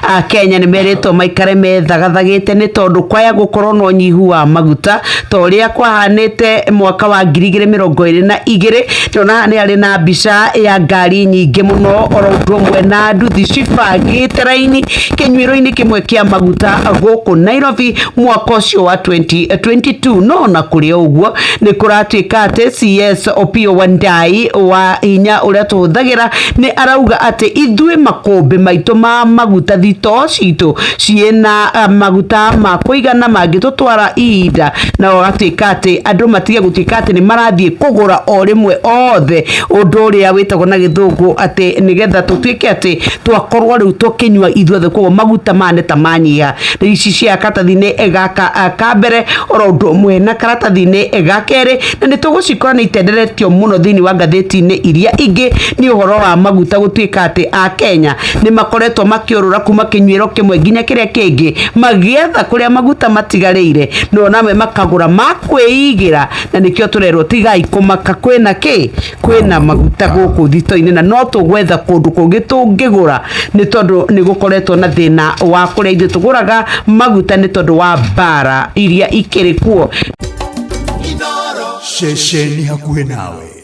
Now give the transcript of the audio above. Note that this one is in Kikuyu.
Akenya nĩ merĩtwo maikare methagathagĩte nĩ tondũ kwaya gũkorwo na ũnyihu wa maguta ta ũrĩa kwahanĩte mwaka wa 2022. Ndona haha nĩ harĩ na mbica ya ngari nyingĩ mũno oro ũndũ ũmwe na nduthi cibangĩte raini kĩnyuĩro-inĩ kĩmwe kĩa maguta gũkũ Nairobi mwaka ũcio wa 2022. No ona kũrĩ o ũguo, nĩ kũratuĩka atĩ CS Opiyo Wandayi wa hinya ũrĩa tũhũthagĩra nĩ arauga atĩ ithuĩ makũmbĩ maitũ ma maguta, thitoo citũ ciĩna maguta ma kũigana mangĩtũtwara ihinda, na gũgatuĩka atĩ andũ matige gũtuĩka atĩ nĩ marathiĩ kũgũra o rĩmwe othe, ũndũ ũrĩa wĩtagwo na Gĩthũngũ atĩ nĩgetha tũtuĩke atĩ twakorwo rĩu tũkĩnyua ithuothe. Koguo maguta maya nĩ ta manyiha. Ici cia karatathi-inĩ gaka ka mbere oro ũndũ ũmwe na karatathi-inĩ ga kerĩ, na nĩ tũgũcikora nĩ itenderetio mũno thĩinĩ wa ngathĩti-inĩ iria ingĩ, nĩ ũhoro wa maguta gũtuĩka atĩ Akenya nĩ makoretwo makĩũrũra kuma kĩnyuĩro kĩmwe nginya kĩrĩa kĩngĩ magĩetha kũrĩa maguta matigarĩire, no namwe makagũra ma kwĩigĩra. Na nĩkĩo tũrerwo tigai kũmaka, kwĩna kĩ, kwĩna maguta gũkũ thito-inĩ, na no tũgwetha kũndũ kũngĩ tũngĩgũra, nĩ tondũ nĩ gũkoretwo na thĩna wa kũrĩa ithuĩ tũgũraga maguta nĩ tondũ wa mbara iria ikĩrĩ kuo. Ceceni hakuhĩ nawe.